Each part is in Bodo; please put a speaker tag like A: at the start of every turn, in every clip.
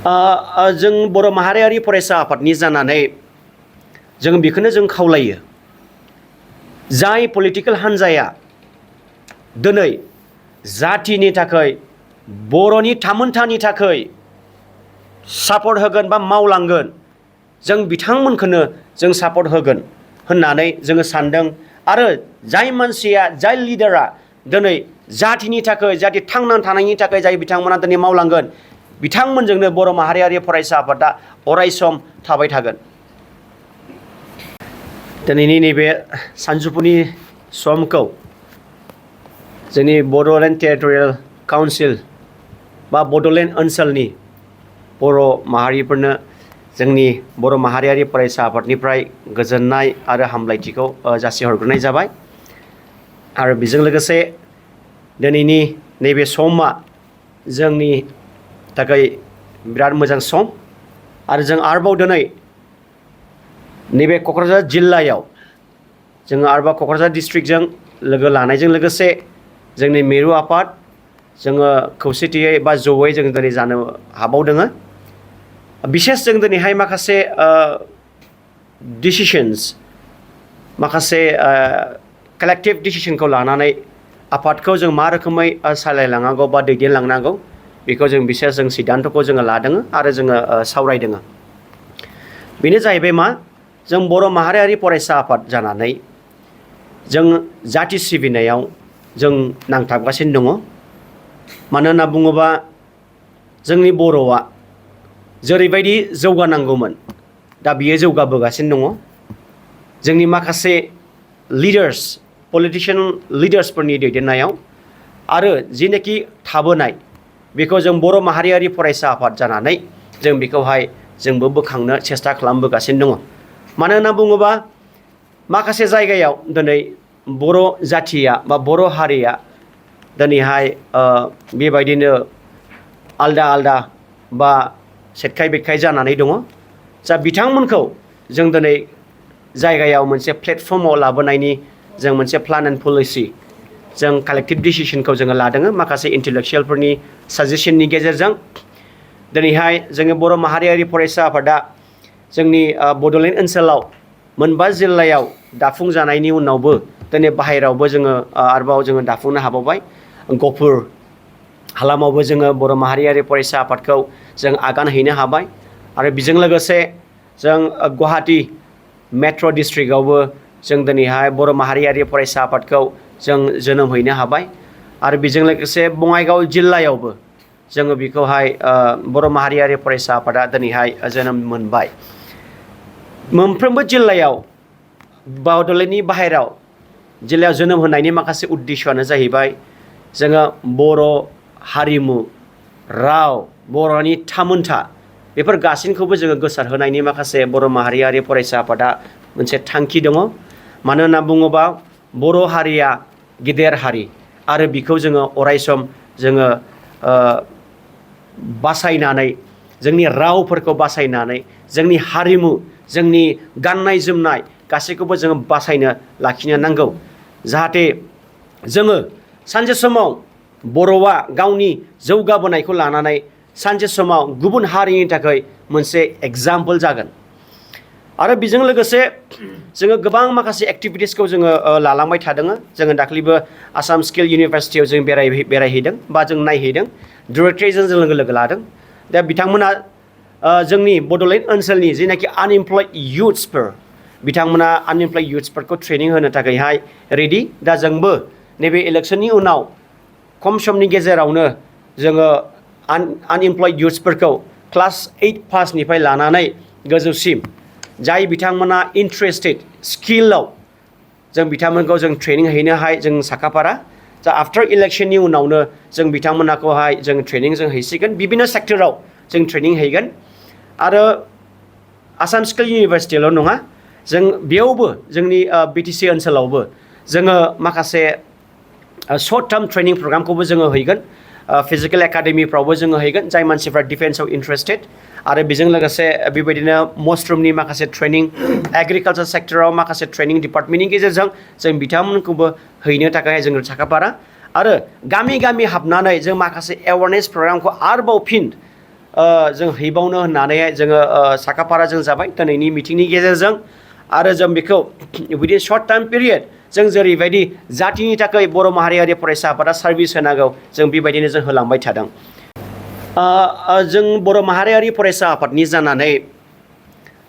A: जों बर' माहारियारि फरायसा आफादनि जानानै जों बेखौनो जों खावलायो जाय पलिटिकेल हान्जाया दिनै जातिनि थाखाय बर'नि थामोनथानि थाखाय सापर्ट होगोन बा मावलांगोन जों बिथांमोनखौनो जों सापर्ट होगोन होननानै जोङो सानदों आरो जाय मानसिया जाय लिडारा दिनै जातिनि थाखाय जाति थांनानै थानायनि थाखाय जाय बिथांमोना दिनै मावलांगोन बिथांमोनजोंनो बर' माहारियारि फरायसा आफादा अरायसम थाबाय थागोन। दिनैनि नैबे सानजौफुनि समखौ जोंनि बड'लेण्ड टेरिटरियेल काउन्सिल बा बड'लेण्ड ओनसोलनि बर' माहारिफोरनो जोंनि बर' माहारियारि फरायसा आफादनिफ्राय गोजोननाय आरो हामलायथिखौ जासिहरग्रोनाय जाबाय आरो बेजों लोगोसे दिनैनि नैबे समा जोंनि थाखाय बिराद मोजां सम आरो जों आरोबाव दिनै नैबे क'क्राझार जिल्लायाव जोङो आरोबाव क'क्राझार डिस्ट्रिक्टजों लोगो लानायजों लोगोसे जोंनि मिरु आफाद जोङो खौसेथियै बा जयै जों दिनै जानो हाबावदों। बिसेस जों दिनैहाय माखासे डिसिसन्स माखासे कालेक्टिभ डिसिसनखौ लानानै आफादखौ जों मा रोखोमै सालायलांनांगौ बा दैदेनलांनांगौ बेखौ जों बिसेस जों सिद्धान्तखौ जोङो लादों आरो जोङो सावरायदों। बेनो जाहैबाय मा जों बर' माहारियारि फरायसा आफाद जानानै जों जाति सिबिनायाव जों नांथाबगासिनो दङ। मानो होनना बुङोबा जोंनि बर'आ जेरैबायदि जौगानांगौमोन दा बियो जौगाबोगासिनो दङ। जोंनि माखासे लिडार्स पलिटिशियान लिडार्सफोरनि दैदेननायाव आरो जिनोखि थाबोनाय बेखौ जों बर' माहारियारि फरायसा आफाद जानानै जों बेखौहाय जोंबो बोखांनो सेस्था खालामबोगासिनो दङ। मानो होनना बुङोबा माखासे जायगायाव दिनै बर' जाथिया बा बर' हारिया दिनैहाय बेबायदिनो आलदा आलदा बा सेटखाय बेटखाय जानानै दङ। जा बिथांमोनखौ जों दिनै जायगायाव मोनसे प्लेटफर्माव लाबोनायनि जों मोनसे प्लान एन्ड पलिसि जों कालेक्टिभ डिसिसनखौ जोङो लादों माखासे इन्टेलेक्सुयेलफोरनि साजेसननि गेजेरजों। दिनैहाय जोंनि बर' माहारियारि फरायसा आफादा जोंनि बड'लेण्ड ओनसोलाव मोनबा जिल्लायाव दाफुंजानायनि उनावबो दिनै बाहेरायावबो जोङो आरोबाव जोङो दाफुंनो हाबावबाय। गफुर हालामावबो जोङो बर' माहारियारि फरायसा आफादखौ जों आगान हैनो हाबाय आरो बेजों लोगोसे जों गुवाहाटि मेट्र' डिस्ट्रिक्टआवबो जों दिनैहाय बर' माहारियारि फरायसा आफादखौ जों जोनोम हैनो हाबाय आरो बेजों लोगोसे बङाइगाव जिल्लायावबो जोङो बेखौहाय बर' माहारियारि फरायसा आफादा दिनैहाय जोनोम मोनबाय। मोनफ्रोमबो जिल्लायाव बड'लेण्डनि बाहेरायाव जिल्लायाव जोनोम होनायनि माखासे उद्देश्यआनो जाहैबाय जोङो बर' हारिमु राव बर'नि थामोनथा बेफोर गासैखौबो जोङो गोसारहोनायनि माखासे बर' माहारियारि फरायसा आफादा मोनसे थांखि दङ। मानो होनना बुङोबा बर' हारिया गेदेर हारि आरो बिखौ जोङो अरायसम जोङो बासायनानै जोंनि रावफोरखौ बासायनानै जोंनि हारिमु जोंनि गाननाय जोमनाय गासैखौबो जोङो बासायनो लाखिनो नांगौ। जाहाथे जोङो सानसे समाव बर'आ गावनि जौगाबोनायखौ लानानै सानसे समाव गुबुन हारिनि थाखाय मोनसे एग्जाम्पोल जागोन। आरो बेजों लोगोसे जोङो गोबां माखासे एक्टिभिटिसखौ जोङो लालांबाय थादों। जोङो दाख्लैबो आसाम स्किल इउनिभारसिटियाव जों बेरायहैदों बा जों नायहैदों डिरेक्टरेटजों जों लोगो लादों। दा बिथांमोना जोंनि बड'लेण्ड ओनसोलनि जेनाखि आनएमप्लयड इयुथ्सफोर बिथांमोना आनएमप्लयड इयुथ्सफोरखौ ट्रेनिं होनो थाखायहाय रेडि। दा जोंबो नैबे इलेक्सननि उनाव खम समनि गेजेरावनो जोङो आनएमप्लयड इयुथ्सफोरखौ क्लास 8 पासनिफ्राय लानानै गोजौसिम जाय बिथांमोना इन्ट्रेस्टेड स्किलाव जों बिथांमोनखौ जों ट्रेनिं हैनोहाय जों साखाफारा। जा आफ्टार इलेक्सननि उनावनो जों बिथांमोनखौहाय जों ट्रेनिं जों हैसिगोन बिभिन्न सेक्टराव जों ट्रेनिं हैगोन। आरो आसाम स्किल इउनिभारसिटियावल' नङा जों बेयावबो जोंनि बिटिसि ओनसोलावबो जोङो माखासे शर्ट टार्म ट्रेनिं प्रग्रामखौबो जोङो हैगोन। फिजिकेल एकाडेमिफ्रावबो जोङो हैगोन जाय मानसिफ्रा डिफेन्सआव इन्ट्रेस्टेड आरो बेजों लोगोसे बेबायदिनो मस्टरुमनि माखासे ट्रेनिं एग्रिकालचार सेक्टराव माखासे ट्रेनिं डिपार्टमेन्टनि गेजेरजों जों बिथांमोनखौबो हैनो थाखाय जोङो साखाफारा। आरो गामि गामि हाबनानै जों माखासे एवारनेस प्रग्रामखौ आरोबाव फिन जों हैबावनो होननानै जोङो साखाफारा जों जाबाय दिनैनि मिटिंनि गेजेरजों आरो जों बेखौ विदिन शर्ट टाइम पिरियड जों जेरैबायदि जातिनि थाखाय बर' माहारियारि फरायसा आफादा सार्भिस होनांगौ जों बेबायदिनो जों होलांबाय थादों। जों बर' माहारियारि फरायसा आफादनि जानानै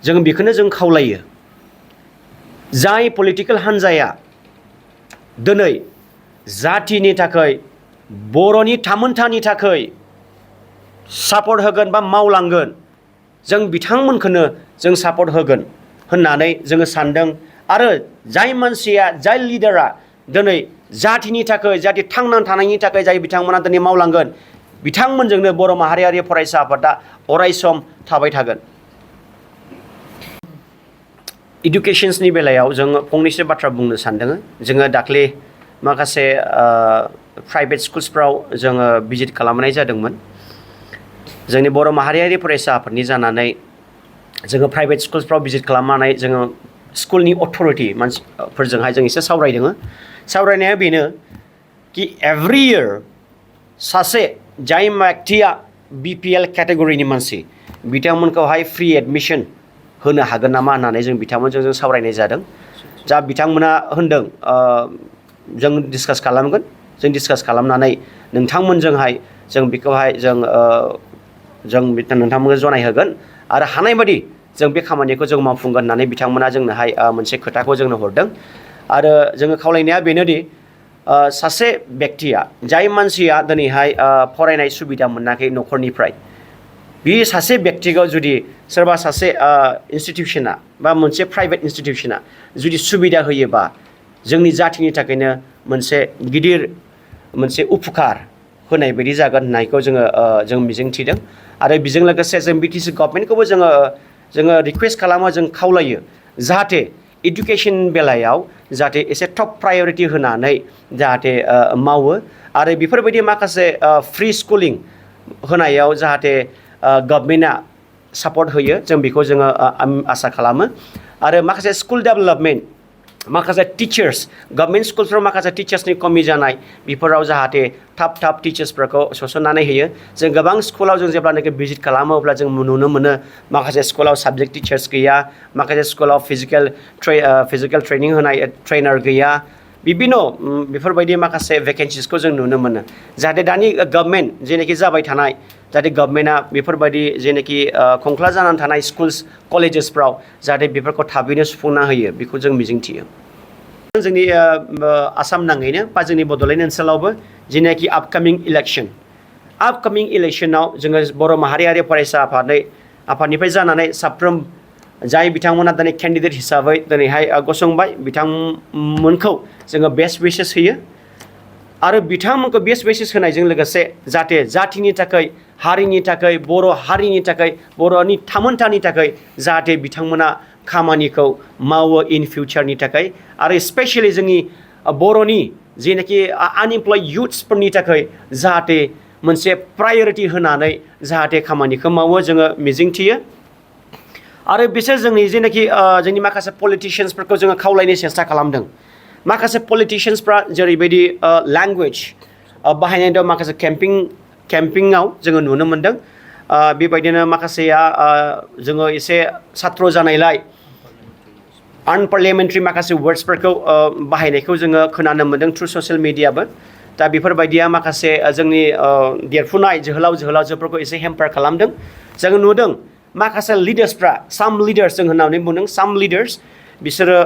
A: जों बेखौनो जों खावलायो जाय पलिटिकेल हान्जाया दिनै जातिनि थाखाय बर'नि थामोनथानि थाखाय सापर्ट होगोन बा मावलांगोन जों बिथांमोनखौनो जों सापर्ट होगोन होननानै जोङो सानदों आरो जाय मानसिया जाय लिडारा दिनै जातिनि थाखाय जाति थांनानै थानायनि थाखाय जाय बिथांमोना दिनै मावलांगोन बिथांमोनजोंनो बर' माहारियारि फरायसा आफादा अरायसम थाबाय थागोन। इडुकेसन्सनि बेलायाव जोङो फंनैसो बाथ्रा बुंनो सानदों। जोङो दाख्लै माखासे प्राइभेट स्कुल्सफ्राव जोङो भिजिट खालामनाय जादोंमोन। जोंनि बर' माहारियारि फरायसा आफादनि जानानै जोङो प्राइभेट स्कुल्सफ्राव भिजिट खालामनानै जोङो स्कुलनि अथ'रिटि मानसिफोरजोंहाय जों एसे सावरायदों। सावरायनाया बेनो कि एभ्रि इयार सासे जाय व्यक्तिया BPL केटेगरिनि मानसि बिथांमोनखौहाय फ्रि एडमिसन होनो हागोन नामा होननानै जों बिथांमोनजों जों सावरायनाय जादों। जा बिथांमोना होनदों जों डिसकास खालामगोन। जों डिसकास खालामनानै नोंथांमोनजोंहाय जों बेखौहाय जों नोंथांमोनखौ जनायहोगोन आरो हानाय बादि जों बे खामानिखौ जों मावफुंगोन होननानै बिथांमोना जोंनोहाय मोनसे खोथाखौ जोंनो हरदों। आरो जोङो खावलायनाया बेनोदि सासे व्यक्तिया जाय मानसिया दिनैहाय फरायनाय सुबिदा मोनाखै न'खरनिफ्राय बे सासे व्यक्तिखौ जुदि सोरबा सासे इन्स्टिटिउसना बा मोनसे प्राइभेट इन्स्टिटिउसना जुदि सुबिदा होयोबा जोंनि जातिनि थाखायनो मोनसे गिदिर मोनसे उपकार होनाय बायदि जागोन होननायखौ जों मिजिंथिदों। आरो बेजों लोगोसे जों BTC गभर्नमेन्टखौबो जोङो रिकुवेस्ट खालामो, जों खावलायो जाहाथे इडुकेसन बेलायाव जाहाथे एसे टप प्रायरिटि होनानै जाहाथे मावो आरो बेफोरबायदि माखासे फ्रि स्कुलिं होनायाव जाहाथे गभर्नमेन्टआ सापर्ट होयो जों बेखौ जोङो आसा खालामो। आरो माखासे स्कुल डेभेलपमेन्ट माखासे टिचार्स गभर्नमेन्ट स्कुलफ्राव माखासे टिचार्सनि कमि जानाय बेफोराव जाहाथे थाब टिचार्सफोरखौ सोसननानै होयो। जों गोबां स्कुलाव जों जेब्लानाखि भिजिट खालामो अब्ला जों नुनो मोनो माखासे स्कुलाव साबजेक्ट टिचार्स गैया, माखासे स्कुलाव फिजिकेल ट्रेनिं होनाय ट्रेनार गैया। बेफोरबायदि माखासे भेकेन्सिसखौ जों नुनो मोनो। जाहाथे दानि गभर्नमेन्ट जेनाखि जाबाय थानाय जाहाथे गभर्नमेन्टआ बेफोरबायदि जेनाखि खंख्ला जानानै थानाय स्कुल्स कलेजेसफ्राव जाहाथे बेफोरखौ थाबैनो सुफुंना होयो बेखौ जों मिजिंथियो। जोंनि आसाम नाङैनो बा जोंनि बड'लेण्ड ओनसोलावबो जेनाखि आपकामिं इलेक्सनाव जोङो बर' माहारियारि फरायसा आफादनिफ्राय जानानै साफ्रोम जाय बिथांमोना दिनै केन्डिडेट हिसाबै दिनैहाय गसंबाय बिथांमोनखौ जोङो बेस्ट विशेस होयो। आरो बिथांमोनखौ बेस्ट विशेस होनायजों लोगोसे जाहाथे जातिनि थाखाय हारिनि थाखाय बर' हारिनि थाखाय बर'नि थामोनथानि थाखाय जाहाथे बिथांमोना खामानिखौ मावो इन फिउचारनि थाखाय आरो स्पेसियलि जोंनि बर'नि जेनाखि आनइमप्लयड इयुथ्सफोरनि थाखाय जाहाथे मोनसे प्रायरिटि होनानै जाहाथे खामानिखौ मावो जोङो मिजिंथियो। आरो बिसोर जेनाखि जोंनि माखासे पलिटिशियान्सफोरखौ जोङो खावलायनो सेस्था खालामदों। माखासे पलिटिशियान्सफ्रा जेरैबायदि लेंगुवेज बाहायनाय दं माखासे केम्पिंआव जोङो नुनो मोनदों। बेबायदिनो माखासेया जोङो एसे सात्र जानायलाय आनपार्लियामेन्टारि माखासे वर्ड्सफोरखौ बाहायनायखौ जोङो खोनानो मोनदों थ्रु ससियेल मिडियाबो। दा बेफोरबायदिया माखासे जोंनि देरफुनाय जोहोलावजोफोरखौ एसे हेम्पार खालामदों। जोङो नुदों माखासे लिडार्सफ्रा साम लिडार्स जों होननानै बुंदों साम लिडार्स बिसोरो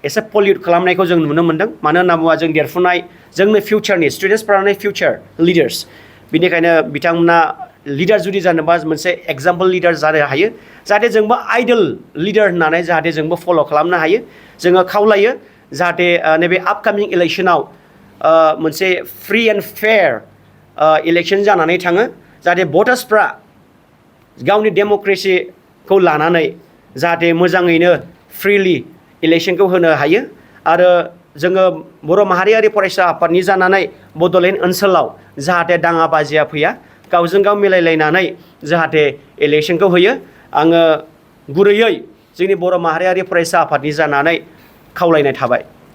A: एसे पलिउट खालामनायखौ जों नुनो मोनदों। मानो होनना बुङोबा जों देरफुनाय जोंनो फिउचारनि स्टुडेन्टसफ्रानो फिउचार लिडार्स। बेनिखायनो बिथांमोना लिडार जुदि जानोबा मोनसे एग्जाम्पल लिडार जानो हायो जाहाथे जोंबो आइडल लिडार होननानै जाहाथे जोंबो फल' खालामनो हायो। जोङो खावलायो जाहाथे नैबे आपकामिं इलेक्सनाव मोनसे फ्रि एन्ड फेयार इलेक्सन जानानै थाङो जाहाथे भटार्सफ्रा गावनि डेम'क्रेसिखौ लानानै जाहाथे मोजाङैनो फ्रिलि इलेक्सनखौ होनो हायो। आरो जोङो बर' माहारियारि फरायसा आफादनि जानानै बड'लेण्ड ओनसोलाव जाहाथे दाङा बाजिया फैया गावजों गाव मिलायलायनानै जाहाथे इलेक्सनखौ होयो आङो गुरैयै जोंनि बर' माहारियारि फरायसा आफादनि जानानै खावलायनाय थाबाय।